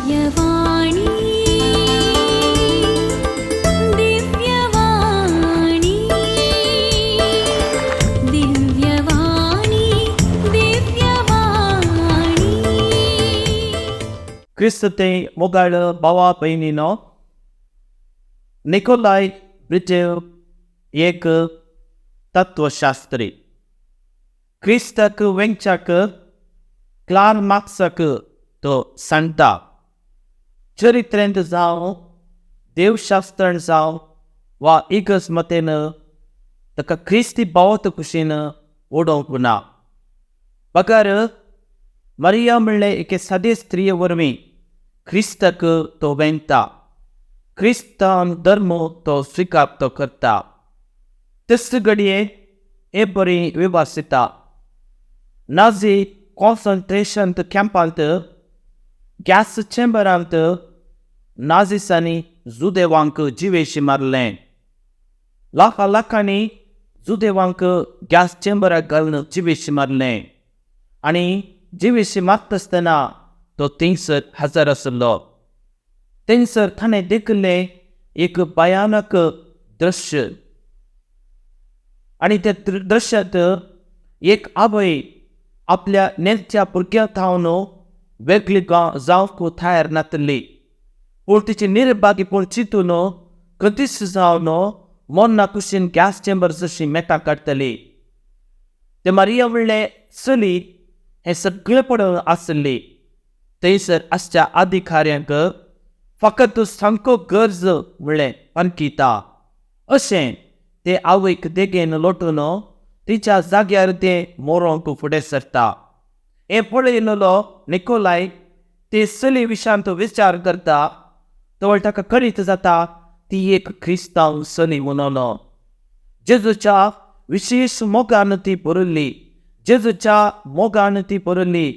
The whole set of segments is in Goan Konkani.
दिव्यवाणी दिव्यवाणी दिव्यवाणी दिव्यवाणी. क्रिस्त ते मोगाळ भावा भयणीनो, निकोलाय ब्रिटेव एक तत्वशास्त्री, क्रिस्ताक वेंगच्याक क्लार मार्क्साक तो सांगता, चरित्रेंत जावं, देवशास्त्रान जावं वा इगर्ज मतेन ताका क्रिस्ती भावत कुशीन उडोवंक ना, बगर मरिया म्हणलें एके सादे स्त्रिये वरवीं क्रिस्ताक तो वेंगता, क्रिस्तान धर्म तो स्विकार तो करता. तेच घडये हे बरी विवासिता नाझी कॉन्सन्ट्रेशन कॅम्पांत गॅस चेंबरांत नाझिसांनी जुदेवांक जिवेशी मारलें. लाखां लाखांनी जुदेवांक गॅस चेंबराक घालून जिवेशी मारलें आनी जिवेशी मारता आसतना तो थंयसर हजर आसलो. थंयसर ताणें देखिल्लें एक भयानक दृश्य आनी त्या दृश्यांत एक आवय आपल्या नेणट्या भुरग्यां थावन वेगळी जावंक तयार नातली, पूण तिची निर्भागीपण चिंतून कदीच जावन मरणा कुशीन गॅस चेंबर जशी मेटां काडटली. ते मारिया म्हणलें चली हें सगळें पळोवन आसली. थंयसर आसच्या अधिकाऱ्यांक फकत सामको गरज म्हणलें पारखिता अशें ते आवयक देगेन लोटून तिच्या जाग्यार ते मोरोंक फुडें सरता. हें पळयलेलो निकोलाय ते चली विशांत विचार करता, तो ताका कळीत जाता ती एक क्रिस्तांव चली म्हणून. जेजूच्या विशेश मोगान ती भरिल्ली, जेजूच्या मोगान ती भरिल्ली,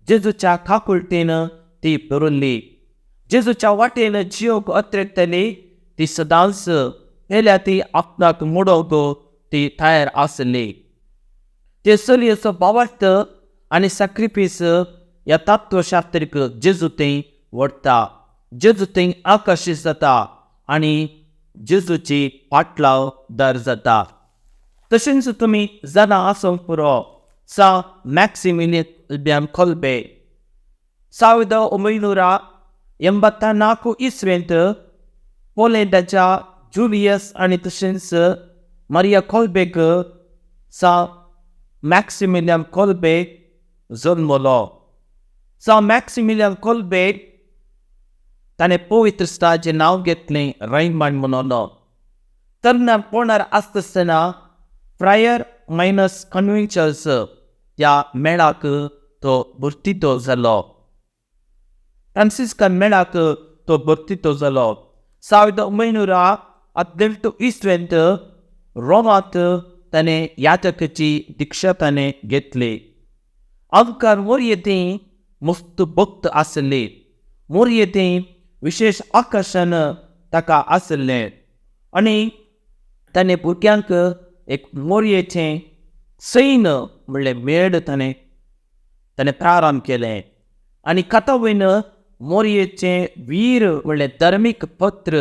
जेजूच्या काकुळटेन ती भरिल्ली, जेजूच्या वाटेन जियोक अत्रेकतली ती सदांच पेल्या ती आपणाक मोडोवंक ती तयार आसली. ते चलयेचो भावार्थ आनी साक्रिफीस ह्या तत्वशास्त्रीक जेजू थंय व्हरता, जेजू थंय आकर्शीत जाता आनी जेजूची पाटलावदार जाता. तशेंच तुमी जाणा आसूंक पुरो, सा मॅक्सिमिलियन कोल्बे 1984 इस्वेंत पोलंडाच्या जुलियस आनी तशेंच मारिया कोल्बेक सा मॅक्सिमिलियन कोल्बे जल्मलो. सा मॅक्सिमिलियन कोल्बे ताणें पवित्र स्टाचें नांव घेतलें रैमंड म्हणून. तरणाटपणार आसतना फ्रायर मायनस कन्व्हेंचर्स ह्या मेळाक तो भरतीतो जालो, फ्रांसिस्कन मेळाक तो भरतीतो जालो. 1918 इस्वेंत रोमांत ताणें याजकाची दीक्षा ताणें घेतली. आमकां मोरये मस्त भक्त आसली, मोरये विशेश आकर्शण ताका आसलें आनी ताणें भुरग्यांक एक मोरयेचें सैन म्हणलें मेळ ताणें ताणें प्रारंभ केलें आनी कथावयन मोरयेचें वीर म्हणलें धर्मीक पत्र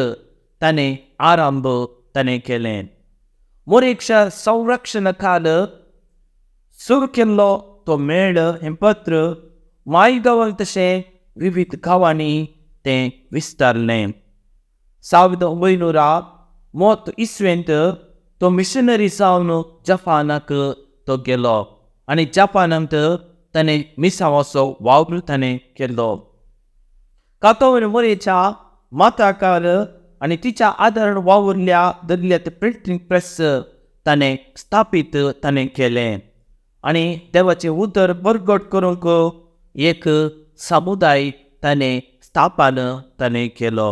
ताणें आरंभ ताणें केलें. मोरयेच्या संरक्षण काल सुरू केल्लो तो मेळ हें पत्र मायगांवांत तशें विविध गांवांनी तें विस्तारलें. 1930 इस्वेंत तो मिशनरी जावन जपानाक तो गेलो आनी जपानांत ताणें मिसांवाचो वावर ताणें केलो. कातोवन मोरयेच्या माताकार आनी तिच्या आदारान वावुरल्या धरल्या ते प्रिंटींग प्रेस ताणें स्थापीत ताणें केलें आनी देवाचें उतर बरगट करूंक एक समुदाय ताणें स्थापन ताणें केलो.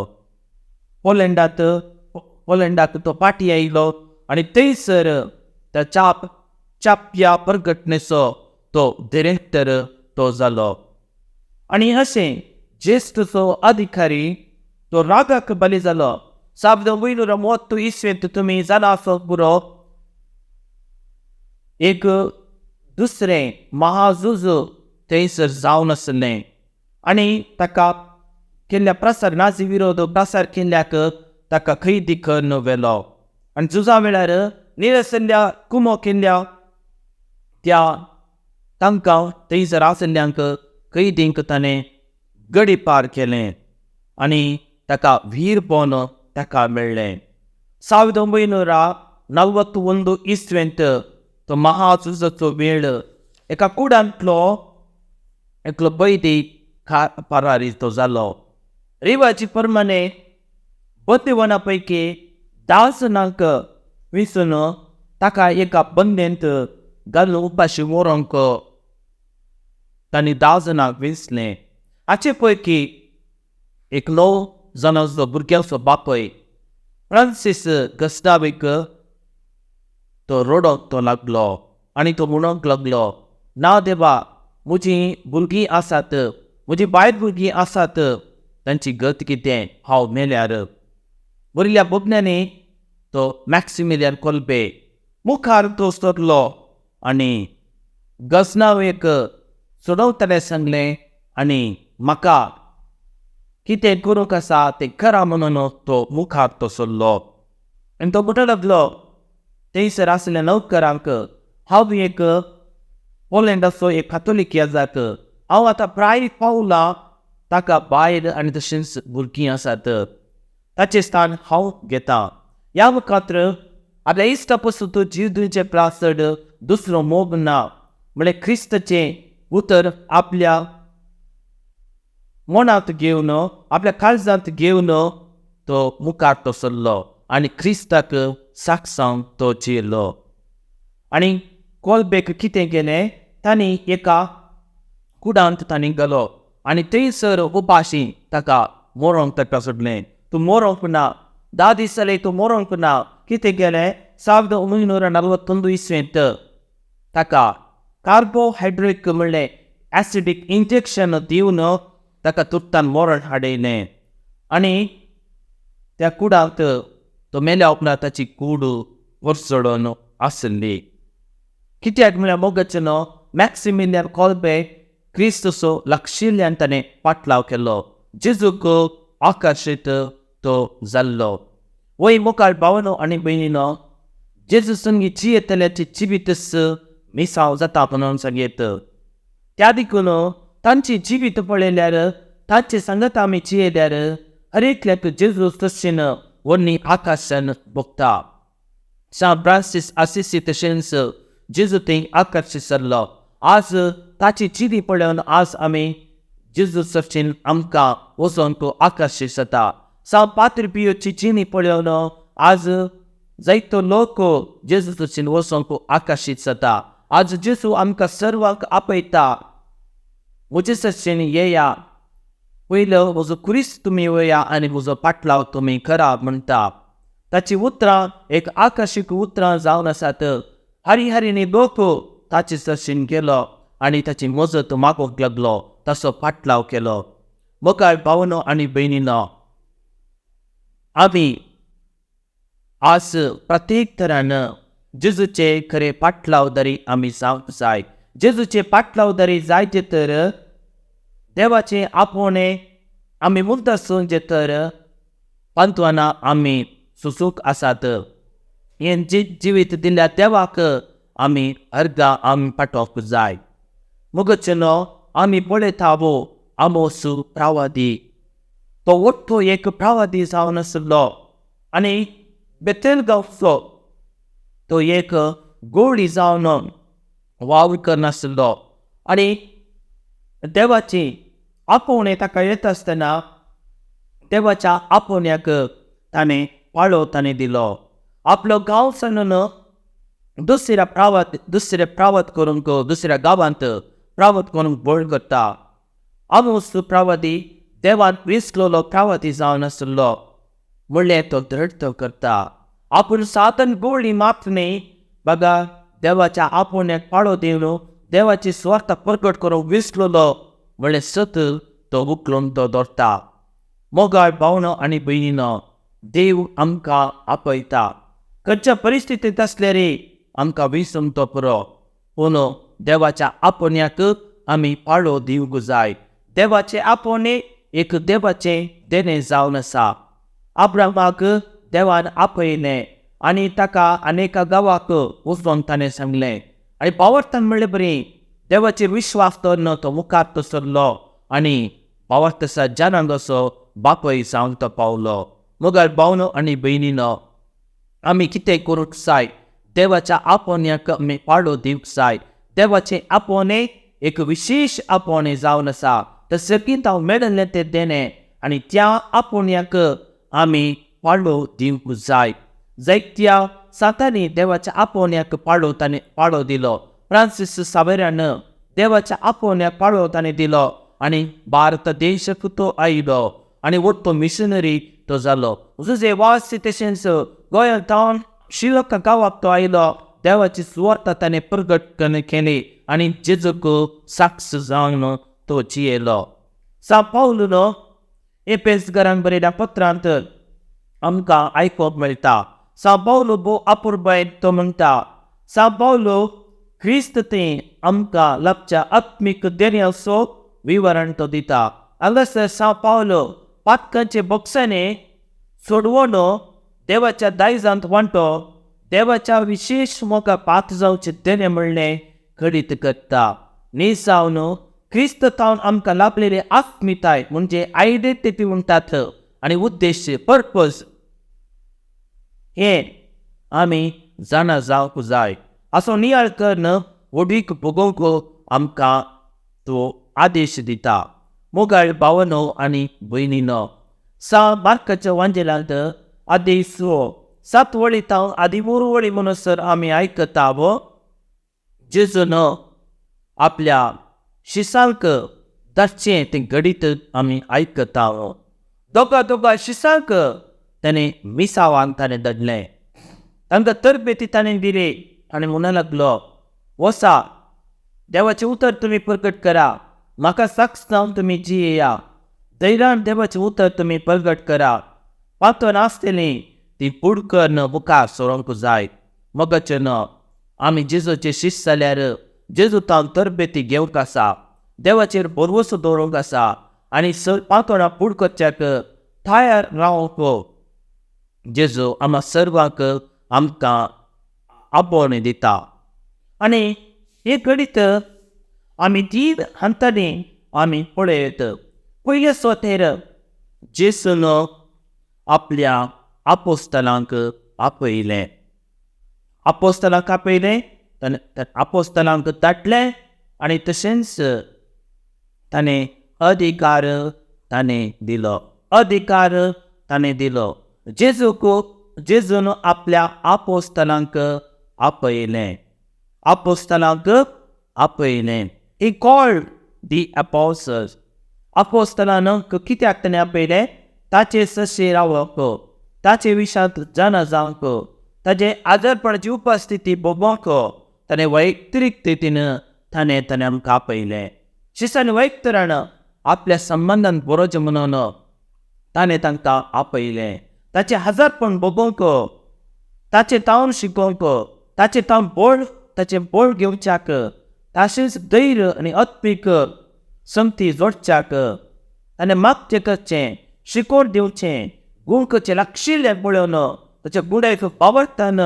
पोलंडाक तो फाटीं आयलो आनी थंयसर त्या चाप्या परगटणेचो तो डिरेक्टर तो जालो. आनी अशें ज्येश्ठचो अधिकारी तो रागाक बली जालो. 1930 इस्वेंत तुमी जाणा आसूंक पुरो, एक दुसरें महाझूज थंयसर जावन आसलें आनी ताका केल्ल्या प्रसार नाझी विरोध प्रसार केल्ल्याक ताका कैदी करून व्हेलो आनी झुजा वेळार निरसल्ल्या कुमो केल्ल्या त्या तांकां थंयसर आशिल्ल्यांक कैदींक ताणें गडी पार केलें आनी ताका वीरपण ताका मेळ्ळें. 1941 इस्वेंत तो महाझुजाचो वेळ एका कुडांतलो एकलो बैदी परारी तो जालो. रिवाजी प्रमाणे बंदेवना पैकी 10 जाणांक विसून ताका एका बंदेंत घालून उपाशी व्हरूंक तांणी 10 जाणांक विसलें. हाचे पैकी एक 9 जाणांचो भुरग्यांचो बापूय फ्रांसीस गस्तावीक तो रडोंक तो लागलो आनी तो म्हणूंक लागलो, ना देवा, म्हजीं भुरगीं आसात, म्हजी बायल भुरगीं आसात, तांची गत कितें हांव मेल्यार. बरिल्ल्या भोगण्यांनी तो मॅक्सिमिलियन कोल्बे मुखार तो सरलो आनी गजनावेक सोडवतलें सांगलें आनी म्हाका कितें करूंक आसा तें करा म्हणून तो मुखार तो सरलो आनी तो म्हणूंक लागलो थंयसर आशिल्ल्या नौकरांक, हांव एक पोलंडाचो एक कातोलीक याजाक, हांव आतां प्राय पावलां, ताका बायल आनी तशेंच भुरगीं आसात, ताचें स्थान हांव घेता. ह्या मुखार आपल्या इश्टा पसून तूं जीव दिवचे प्लासड दुसरो मोग ना म्हळ्यार क्रिस्ताचें उतर आपल्या मनांत घेवन आपल्या काळजांत घेवन तो मुखार तो सरलो आनी क्रिस्ताक साक्षांत तो जियेलो. आनी कोलबेक कितें केलें, तांणी एका कुडांत तांणी गेलो आनी थंयसर उपाशी ताका मरोंक ताका सोडलें. तूं मरोंक ना, 10 दीस जाले तूं मरोंक ना. कितें केलें, 1941 इस्वेंत ताका कार्बोहायड्रेट म्हणलें एसिडीक इंजेक्शन दिवन ताका तुर्तान मरण हाडयलें आनी त्या कुडांत तो मेल्या उपरांत ताची कूड वरसडून आसली. कित्याक म्हळ्यार मोगाचें न्हू मॅक्सिमिलियन कोल्बे क्रिस्तचो लागशिल्ल्यान ताणें पाटलाव केलो, जेजूक आकर्शीत तो जाल्लो. वय मुखार भावनो आनी भयणीनो, जेजू संगी जियेतल्याची जिवीतच मिसांव जाता म्हणून सांगयत. त्या देखून तांची जिवीत पळयल्यार, तांचे सांगत आमी जियेल्यार हर एकल्याक जेजू तशेन व्हडली आकाशान भोगता. सांत फ्रांसीस आसिसी तशेंच जेजू थंय आकर्शीत जाल्लो. आज ताची जिवी पळोवन आज आमी जेजू चर्चीन आमकां वचोन तो आकर्शीत जाता. सांत पाद्री पियोची जिणी पळोवन आज जायतो लोक जेजू चर्चीन वचोन तो आकर्शीत जाता. आज जेजू आमकां सर्वांक आपयता, म्हजे चर्चीन येया, पयलो म्हजो क्रिस्त तुमी वया आनी म्हजो पाटलाव तुमी करा म्हणटा. ताची उतरां एक आकर्शीक उतरां जावन आसात. हरी हरीनी लोक ताचे चर्चीन गेलो आनी ताची मजत मागूंक लागलो, ताचो पाटलाव केलो. मुखार भावनो आनी भयणीनो, आमी आज प्रत्येक तरान जेजूचे खरे पाटलावदारी आमी जावंक जाय. जेजूचे पाटलावदारी जाय ते तर देवाचे आपोवणें आमी मुद्दासून जे तर पांतवाना आमी सुसूक आसात. हें जिवीत दिल्ल्या देवाक आमी अर्गां आमी पाठोवंक जाय. मगचे न्हू आमी पळयता वो आमोस प्रावादी, तो वट्टो एक प्रावादी जावन आसलो आनी बेतेल गांवचो तो एक गोळी जावन वावर करनासलो आनी देवाची आपोवणें ताका येता आसतना देवाच्या आपोवण्याक ताणें पाळो ताणें दिलो. आपलो गांव सांगून दुसऱ्या प्रावत दुसरे प्रावत करूंक दुसऱ्या गांवांत प्रावत करूंक बळ करता. आमोस प्रावती देवान विसलोलो प्रावती जावन आसलो म्हणलें तो दृढ तो करता. आपूण साधन गोळी मात न्ही बगा देवाच्या आपोवण्याक पाळो दिवन देवाची सुवार्थ प्रकट करूंक विसलोलो म्हणलें सत तो उखलून तो दवरता. मोगाळ भावनो आनी भयणीनो, देव आमकां आपयता. खंयच्या परिस्थितींत आसल्यार आमकां विसूंक तो पुरो, पूण देवाच्या आपोवण्याक आमी पाळो दिवंक जाय. देवाचें आपोवणें एक देवाचें देणें जावन आसा. अब्राहमाक देवान आपयलें आनी ताका अनेका गांवाक वचूंक ताणें सांगलें आनी भावार्थान म्हणले बरी देवाचेर विश्वास दवरून तो मुखार तो सरलो आनी भावार्थाच्या जनांगाचो बापूय जावन तो पावलो. मगर भावनो आनी भयणीनो, आमी कितें करूंक जाय? देवाच्या आपोवण्याक आमी पाळो दिवंक जाय. देवाचें आपोवणें एक विशेश आपोवणें जावन आसा. तें सर्गींत हांव मेळिल्लें तें देणें आनी त्या आपोवण्याक आमी पाळो दिवंक जाय. जायत्या सांतांनी देवाच्या आपोवण्याक पाळो ताणें पाळो दिलो. फ्रांसीस सावेरान देवाच्या आपोवण्याक पाळो ताणें दिलो आनी भारत देशाक तो आयलो आनी व्हड तो मिशनरी तो जालो. जुजे वासी तशेंच गोंयांत तावन श्रीलंका गांवाक तो आयलो. देवाची सुवार्ता ताणें प्रगट केली आनी जेजूक साक्ष जावन तो जियेलो. सां पावलून एपेसगरान बरयल्या पत्रांत आमकां आयकूंक मेळटा. सां पावलो भोव अपुरबायेन तो म्हणटा, सां पावलो क्रिस्त थंय आमकां लाभच्या आत्मीक देण्याचो विवरण तो दिता. हांगासर सां पावलो पातकांचे बक्षाने सोडवण देवाच्या दायजांत वांटो देवाच्या विशेश मोगा पात जावचें देणें म्हणलें कळीत करता. न्ही जावन क्रिस्त तावन आमकां लाभलेली आत्मिताय म्हणजे आयडेंटिटी म्हणटात आनी उद्देश पर्पज हें आमी जाणा जावंक जाय. असो नियाळ करून व्हडवीक भोगोवंक आमकां तो आदेश दिता. मोगाळ भावनो आनी भयणीनो, सा मार्काच्या वांजेलांत आदेश 7 वळी तावन 13 वळी म्हणसर आमी आयकता वो जेजून आपल्या शिसांक धाडचें तें घडीत आमी आयकता. दोगा दोगा शिसांक ताणें मिसावान ताणें धाडलें. तांकां तरबेती ताणें दिली आनी म्हणूंक लागलो, वसा देवाचें उतर तुमी प्रगट करा, म्हाका साक्ष जावन तुमी जियेया, धैर्यान देवाचें उतर तुमी प्रगट करा, पातोन आसतली ती पुड करून मुखार सरोंक जाय. मगचें न आमी जेजूचे शिश जाल्यार जेजू तावन तरबेती घेवंक आसा, देवाचेर भरवसो दवरूंक आसा आनी पातोणां पुड करच्याक तयार रावंक जेजू आमा सर्वांक आमकां आपोवणें दिता. आनी हे घडीत आमी 3 हंतांनी आमी पळयत. पयले सुवातेर जेजून आपल्या आपोस्तलांक आपयलें. आपोस्तलांक आपयलें, ताणें आपोस्तलांक धाडलें आनी तशेंच ताणें अधिकार ताणें दिलो. अधिकार ताणें दिलो. जेजून आपल्या आपोस्तलांक आपयलें. आपोस्तलांक आपयलें. He called the apostles. आपोस्तलांक कित्याक ताणें आपयलें? ताचे सशे रावप, ताचे विशांत जाणा जावंक, ताचे आजारपणाची उपस्थिती भोगोवंक ताणें वैयक्तीक रितीन ताणें ताणें आमकां आपयलें. शिसांनी वैयक्तरान आपल्या संबंदान बरोवचें म्हणून ताणें तांकां आपयलें. ताचें हजारपण भोगोवंक, ताचें तावन शिकोवंक, ताचें तावन बळ, ताचें बळ घेवच्याक, तशेंच धैर्य आनी आत्मीक संगती जोडच्याक ताणें मागचें करचें, शिकोवन दिवचें, गूण करचें लागशिल्लें पळोवन ताच्या गुणाक बावडटान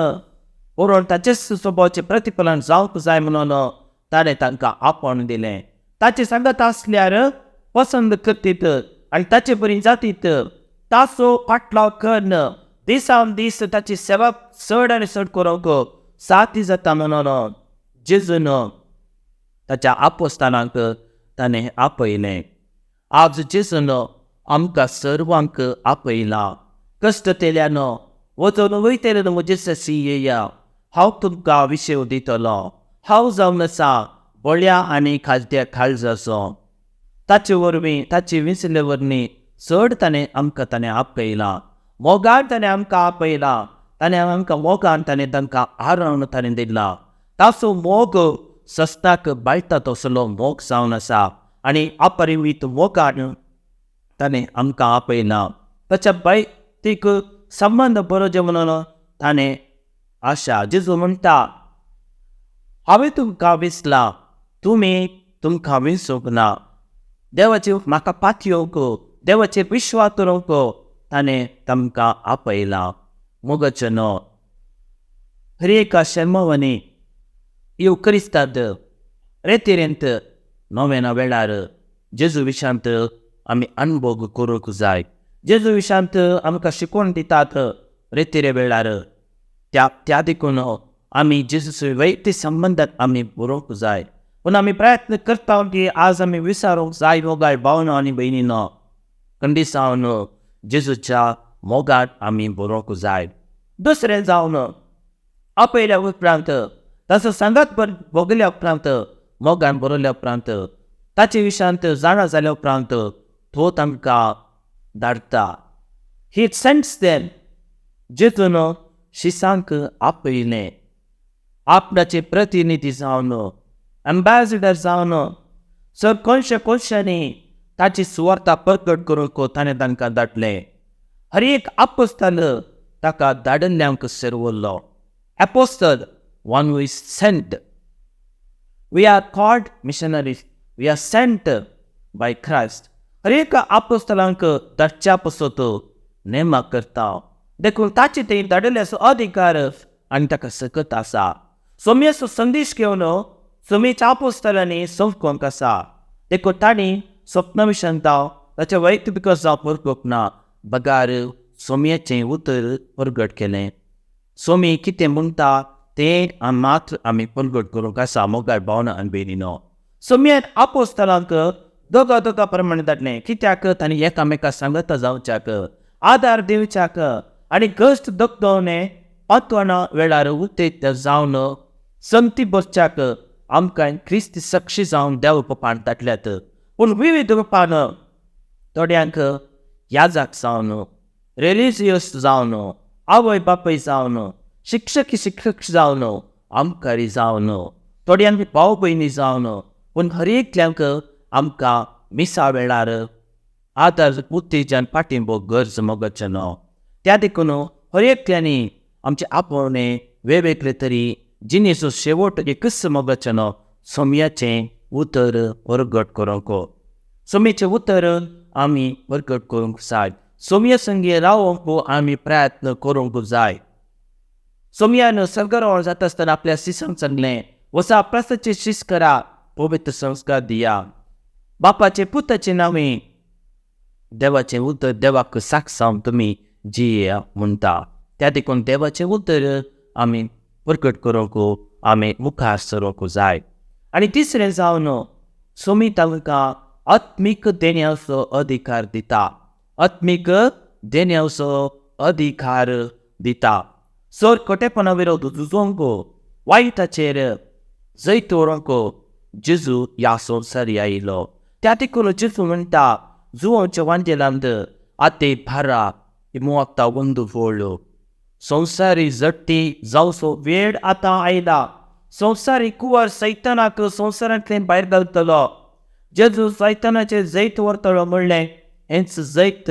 बरोवन ताचेच स्वभावाचें प्रतिफलन जावंक जाय म्हणून ताणें तांकां आपोवन दिलें. ताचे सांगत आसल्यार पसंद करतीत आनी ताचे बरी जातीत ताचो फाटलाव करून दिसान दीस ताची सेवा चड आनी चड करूंक साथी जाता म्हणून जेजून ताच्या आपोस्तानांक ताणें आपयलें. आज जेजून आमकां सर्वांक आपयला. कश्ट तेल्यान वचून वयतल्यान म्हजे सशी येया, हांव तुमकां विशेव दितलो. हांव जावन आसा बळ्या आनी खालत्या काळजाचो. ताचे वरवीं, ताचे विसले वरवीं चड ताणें आमकां ताणें आपयला. मोगान ताणें आमकां आपयला. ताणें आमकां मोगान ताणें तांकां आराम ताणें दिला. ताचो मोग सस्ताक बाळटा तसलो मोग जावन आसा आनी अपरिमीत मोगान ताणें आमकां आपयला. ताच्या वैयक्तीक संबंद बरोवचे म्हणून ताणें आशा. जेजू म्हणटा, हांवें तुमकां विसलां, तुमी तुमकां विसूंक ना. देवाची म्हाका पातयेवंक, देवाचेर विश्वास दवरूंक ताणें तांकां आपयलां. मोगाचें हर एका शेर्मांवांनी येवक्रिस्तांत रेतिरेंत नोवेना वेळार जेजू विशांत आमी अणभोग करूंक जाय. जेजू विशांत आमकां शिकवण दितात रेतिरे वेळार. त्या देखून आमी जेजूचे वैयक्तीक संबंदांत आमी बरोवंक जाय. पूण आमी प्रयत्न करता की आज आमी विचारूंक जाय मोगाळ भावनो आनी भयणीनो, कंडिसावन जेजूच्या मोगान आमी बरोवंक जाय. दुसरें जावन आपयल्या उपरांत ताचो सांगात भोगल्या उपरांत मोगान बरयल्या उपरांत ताचे विशांत जाणा जाल्या उपरांत तो तांकां धाडटा. He sends them. जेजून शिसांक आपयलें आपणाचे प्रतिनिधी जावन, एम्बॅसिडर जावन, सर कोनशे कोनशांनी ताची सुवार्ता प्रगट करूंक ताणें तांकां धाडलें. हर एक आपोस्ताल ताका धाडिल्ल्यांक सेरवल्लो. Apostle, one who is sent. We are called missionaries. We are sent by Christ. हर एका आपोस्तलांक धाडच्या पासत नेमा करता. देखून ताचे थंय धाडिल्ल्याचो अधिकार आनी ताका सकत आसा. सोम्याचो संदेश घेवन सोमेच्या आपोस्तलांनी संवकोंक आसा. देखून तांणी स्वप्न विशांत ताच्या वैयक्तीक जावं परगट ना, बगार सोम्याचें उतर परगट केलें. सोमी कितें म्हणटा तें मात्र आमी परगट करूंक आसा. मोगाळ भावना आनी भयणीनो, सोम्यान आपोस्तलांक दोगा दोगा प्रमाणे धाडलें. कित्याक? तांणी एकामेका सांगता जावच्याक, आदार दिवच्याक आनी गश्ट दगदवणे पातवणा वेळार उत्तेज जावन संती बसच्याक आमकां क्रिस्ती साक्षी जावन देव पपान धाडल्यात. पूण विविध रुपान थोड्यांक याजाक जावन, रिलिजियस जावन, आवय बापूय जावन, शिक्षक शिक्षक जावन, आमकारी जावन, थोड्यांक भाव भयणी जावन, पूण हर एकल्यांक आमकां मिसा वेळार आदार उत्तेजन पाठिंबो गरज मोगाचें न्हू. त्या देखून हर एकल्यांनी आमचे आपोवणे वेगवेगळे तरी जिणेचो शेवट एकच मोगाचें न्हू, सोम्याचें उतर परगट करूंक. सोम्याचें उतर आमी परगट करूंक जाय. सोम्या संगी रावंक आमी प्रयत्न करूंक जाय. सोम्यान सर्गरोवण जाता आसतना आपल्या शिसांक सांगलें, वचा प्रासाचे शीस करा, पवित्र संस्कार दिया, बापाचे पुताचे नांवे देवाचें उतर देवाक साक्ष जावन तुमी जिये म्हणटा. त्या देखून देवाचें उतर आमी परगट करूंक आमी मुखार सरूंक जाय. आनी तिसरें जावन सोमी तांकां आत्मीक देण्याचो अधिकार दिता. आत्मीक देण्याचो अधिकार दिता. सर खोटेपणा विरोध झुजोवंक, वायटाचेर जैत व्हरूंक जेजू ह्या संवसारी आयलो. त्या देखून जेजू म्हणटा जुवांच्या वांजेलांत आते भारा मुवाक्ता वंदू फोळ. संवसारी जट्टी जावचो वेळ आतां आयला. संवसारी कुंवर सैतानाक संवसारांतल्यान भायर घालतलो. जेजू सैतानाचेर जैत व्हरतलो म्हणलें हेंच जैत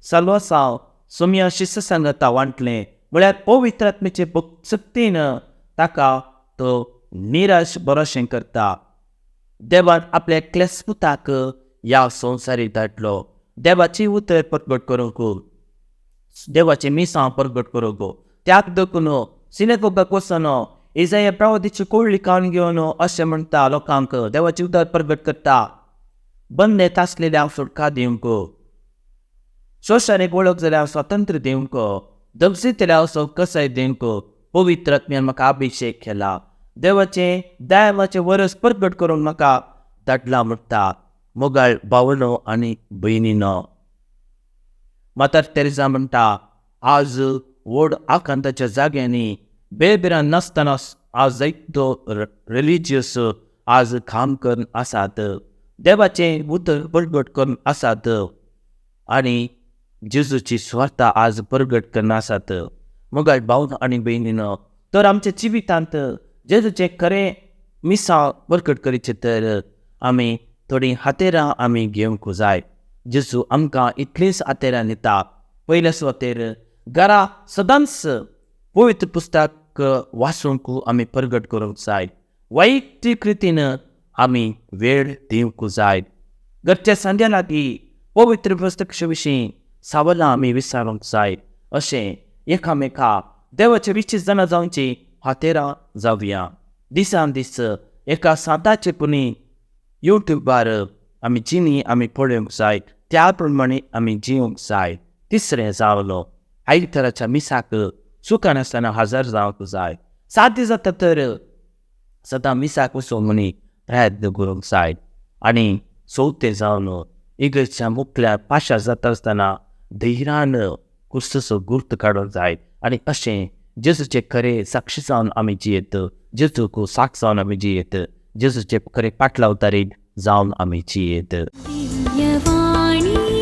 साल्वासांव सोम्या शिस्त सांगता वांटलें. म्हळ्यार पवित्र आत्म्याचे शक्तीन ताका तो निराश बरोशें करता. देवान आपल्या एकल्याच पुताक ह्या संवसारीक धाडलो देवाचें उतर परगट करूंक, देवाचें मिसांव परगट करूंक. त्याग देखून सिनेगोगाक वचून इजाया प्रवादीची कोळी काडून घेवन अशें म्हणटा लोकांक देवाचें उतर परगट करता, बंदेत आसलेल्यांक सुटका दिवंक, शोशानेक वळख जाल्यार स्वातंत्र्य दिवंक, दबसितल्या कसाय दिवंक पवित्र आत्म्यान म्हाका अभिशेक केला, देवाचें दयामाचें वरस परगट करूंक म्हाका धाडला म्हणटा. मोगाळ भावनो आनी भयणीनो, मातर तेरेजा म्हणटा आज व्हड आकांताच्या जाग्यांनी बेबिरान नासतना आज जायतो रिलिजियस आज काम करून आसात, देवाचें उतर परगट करून आसात आनी जेजूची स्वार्थ आज परगट करून आसात. मोगाळ भाव आनी भयणीनो, तर आमच्या जिवितांत जेजूचें खरें मिसांव परगट करीचें तर आमी थोडीं हातेरां आमी घेवंक जाय. जेजू आमकां इतलींच हातेरां दिता. पयल्या सुवातेर घरा सदांच पवित्र पुस्तक वाचूंक आमी परगट करूंक जाय. वैयक्तीक रितीन आमी वेळ दिवंक जाय. घरच्या सांध्या लागीं पवित्र पुस्तकाचे विशीं सावलां आमी विचारूंक जाय. अशें एकामेका देवाचे विशीं जाणा जावची हातेरां जावया. दिसान दीस एका सांताचे पुणी युट्यूबार आमी जिणी आमी पळोवंक जाय, त्या प्रमाणे आमी जिवंक जाय. तिसरें जावन आयताराच्या मिसाक चुकनासतना हजर जावंक जाय. साध्य जाता तर सदां मिसाक वचूंक म्हणी प्रयत्न करूंक जाय. आनी चवथें जावन इगर्जच्या मुखल्यार पाशार जाता आसतना धैर्यान कुर्सचो गुर्त काडूंक जाय. आनी अशें जेजूचे खरे साक्षी जावन आमी जियेत, जेजूक साक्ष जावन आमी जियेत, जेजूचे खरे पाटलावतारी जावन आमी जियेत. दिव्यवाणी.